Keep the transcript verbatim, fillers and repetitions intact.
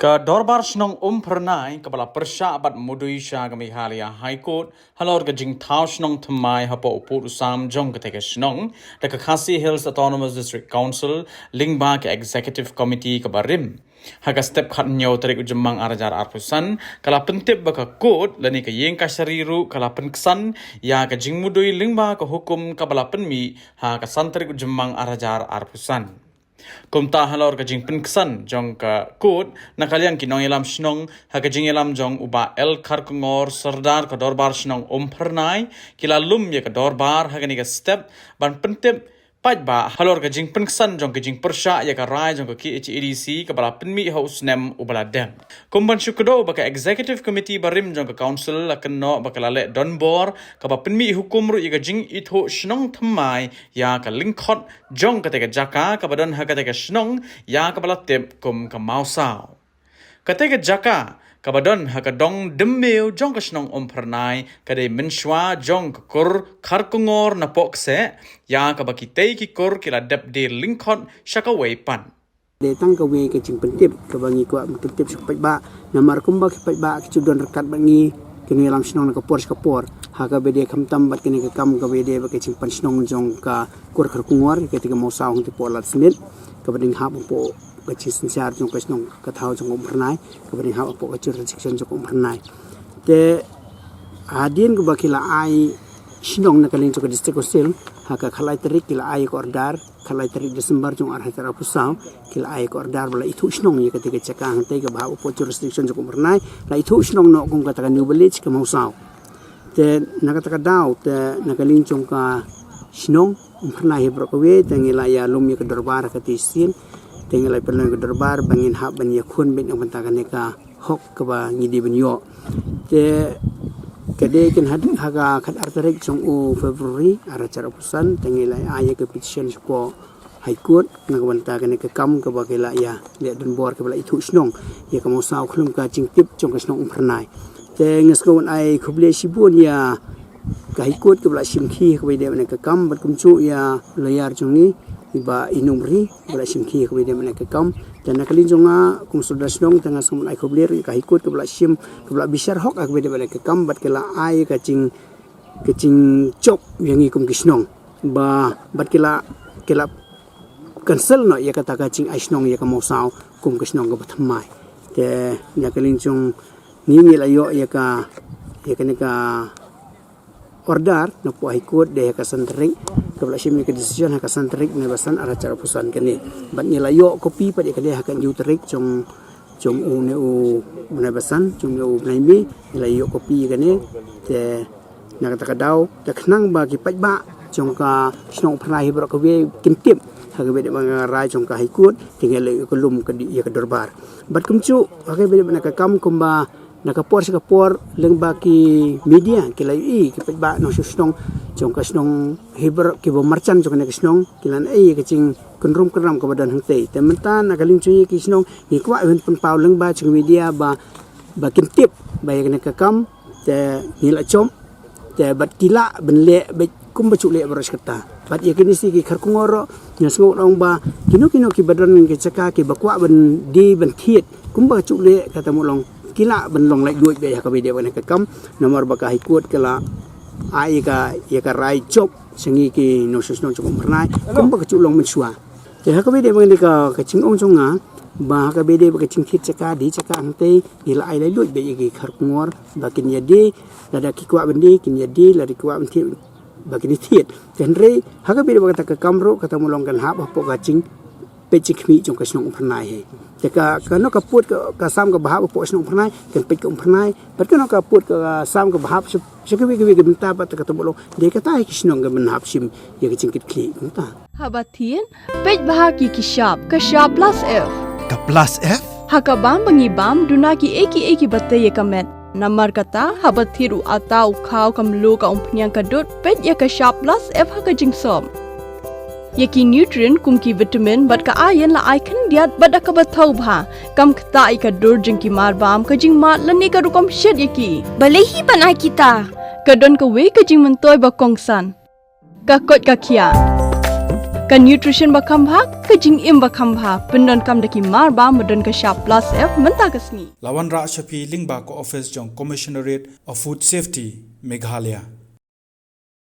Ka Dorbar Shnong Umphyrnai kaba la pyrshah bad mudui sha ka Meghalaya High Court halor ka jingthaw shnong thymmai hapoh u pud u sam jong katei ka shnong da ka Khasi Hills Autonomous District Council lyngba ka Executive Committee kaba rim. Ha ka step khathynñiew tarik u Jymmang ar hajar arphew san, ka la pyntip ba ka court lane ka ïing kashari ruh ka la pynksan ïa ka jingmudui lyngba ka hukum kaba la pynmih ha ka san tarik u Jymmang ar hajar arphew san. Kumta halor ka jingpynksan jong ka court, na ka liang ki nongïalam shnong ha ka jingïalam jong u Bah L Kharkongor, Sordar ka Dorbar Shnong Umphyrnai, ki la lum ïa ka dorbar ha kane ka step ban pyntip paidbah halor ka jingpynksan jong ka jingpyrshah ïa ka rai jong ka K H A D C kaba la pynmih ha u snem uba la dep. Kum ban shu kdew ba ka Executive Committee barim jong ka Council la kynnoh ba ka la leh donbor kaba pynmih hukum ruh ïa ka jingithuh shnong thymmai ïa ka lyngkhot jong katei ka jaka kaba don ha katei ka shnong ïa kaba la tip kum ka Mawsaw. Katei ka jaka kaba don ha ka dong Dymmew jong ka shnong Umphyrnai ka dei mynshuwa jong ka kur Kharkongor na Pohkseh, ïa kaba kitei ki kur ki la dep die lyngkhot sha kawei pat. Dei tang kawei ka jingpyntip kaba ngi kwah pyntip sha ki paidbah, namar kumba ki paidbah ki ju don ryngkat bad ngi, ki nongïalam shnong na ka por sha ka por. Ha kaba dei khamtam bad kane ka kam kaba dei bad ka jingpan shnong jong ka kur Kharkongor, katei ka Mawsaw hangtei hapoh Ladthadlaboh, kaba dang hap hapoh ka jingsynshar jong ka shnong ka thaw jong ka Umphyrnai, kaba dang hap hapoh ka jurisdiction jong ka Umphyrnai. Te hadien kaba ki la ai shnong na ka liang jong ka District Council, ha ka khatlai tarik ki la ai ka order, khatlai tarik December jong ar hajar arphew saw, ki la ai ka order ba la ithuh shnong ïa katei ka jaka hangtei kaba hap hapoh jurisdiction jong ka Umphyrnai, la ithuh shnong noh kum kata ka New Village ka Mawsaw. Te na kata ka daw, te na ka liang jong ka shnong Umphyrnai hi baroh kawei, te ngi la ïa lum ïa ka dorbar ha katei sien, te ngi la pynlong ïa ka dorbar ba ngin hap ban ïakhun beit na ka bynta kane ka hok kaba ngi dei ban ïoh. Te ka dei kane ha ka khatar tarik jong u February ar hajar arphew san, te ngi la ai ïa ka petition shapoh High Court na ka bynta kane ka kam kaba ki la ïa leh donbor kaba la ithuh shnong ïa ka Mawsaw khlem ka jingtip jong ka shnong Umphyrnai. Te nga sngew ban ai khublei shibun ïa ka High Court kaba la shim khie ha kaba ïadei bad kane ka kam, bad kumjuh ïa lawyer jong ngi i Bah Inumri kaba la shim khie ha kaba ïadei bad kane ka kam. Te na ka liang jong nga kum u Sordar shnong, te nga sngew ban ai khublei ruh ïa ka High Court kaba la shim, kaba la bishar hok ha kaba ïadei bad kane ka kam, bad ki la ai ka jing, ka jingjop ïa ngi kum ki shnong. Ba, bad ki la, ki la cancel noh ïa kata ka jingai shnong ïa ka Mawsaw kum ka shnong kaba thymmai. Te na ka liang jong ngi, ngi la ïoh ïa ka, ïa kane ka order napoh High Court dei ha ka san tarik, kaba la shim ïa ka decision ha ka san tarik u bnai ba san ar hajar arphew san kane. Bad ngi la ïoh copy pat ïa kane ha ka hynñiew tarik jong, jong une u bnai ba san, jong une u bnai May, ngi la ïoh copy ïa kane. Te na kata ka daw, te khnang ba ki paidbah jong ka shnong Umphyrnai hi baroh kawei kin tip ha kaba ïadei bad ka rai jong ka High Court, te ngi la ïoh ka lum ka dei ïa ka dorbar. Bad kumjuh ha kaba ïadei bad kane ka kam, kumba na ka por sha ka por lyngba ki media ki la ïohi ki paidbah nongshong shnong jong ka shnong hi baroh, kiba marjan jong kane ka shnong, ki la ïohi ka jingkynrum kynram kaba don hangtei. Te mynta na ka liang jong ngi ki shnong ngi kwah ban pynpaw lyngba jong ki media ba, ba kin tip ba ïa kane ka kam te ngi la jop, te bad ki lah ban leh beit kumba ju leh baroh shi katta. Bad ïa kine shi ki Kharkongor ruh, nga sngew ong ba kino kino kiba don ki jaka kiba kwah ban die ban thied kumba ju leh, kata mut long ki lah ban long laitluid beit ha kaba ïadei bad kane ka kam, namar ba ka High Court ka la ai ïa ka, ïa ka rai jop sha ngi ki nongshong shnong jong ka Umphyrnai kumba ka ju long mynshuwa. Te ha kaba ïadei bad kane ka, ka jingong jong nga, ba ha kaba ïadei bad ka jingthied jaka, die jaka hangtei, ngi la ai laitluid beit ïa ki Kharkongor ba kin ïa die, lada ki kwah ban die kin ïa die, lada ki kwah ban thied ba kin ïa thied. Te hynrei ha kaba ïadei bad kata ka kam ruh, kata mut long kan hap hapoh ka jingpeit jingkhmih jong ka shnong Umphyrnai hi. Te ka, kano ka pud ka, ka sam kaba hap hapoh shnong Umphyrnai, kan peit ka Umphyrnai, bad kano ka pud ka sam kaba hap sha, sha kiwei kiwei ki bynta pat, kata mut long dei kata hi ki shnong kiban hap shim ïa ka jingkitkhlieh kumta. Haba thied, peit bha ïa ki shap, ka shap plus F. Ka plus F? Ha ka bam ba ngi bam, duna kiei kiei kiba tei ïa ka met. Namar kata, haba thied u atta, u khaw, ka mluh, ka umphniang, ka dud, peit ïa ka shap plus F ha ka jingsop. Ïa ki nutrient kum ki vitamin bad ka iron la ai khyndiat bad da kaba thaw bha. Kam ktah ïa ka dur jong ki marbam, ka jingmad lane ka rukom shet ïa ki. Balei hi ban ai kita? Ka don kawei ka jingmyntoi ba kongsan. Ka koit ka khiah. Ka nutrition ba kham bha, ka jingim ba kham bha, pyndonkam da ki mar ba, ba don ka shap plus F mynta ka sngi. La wanrah sha phi lyngba ka office jong Commissionerate of Food Safety, Meghalaya.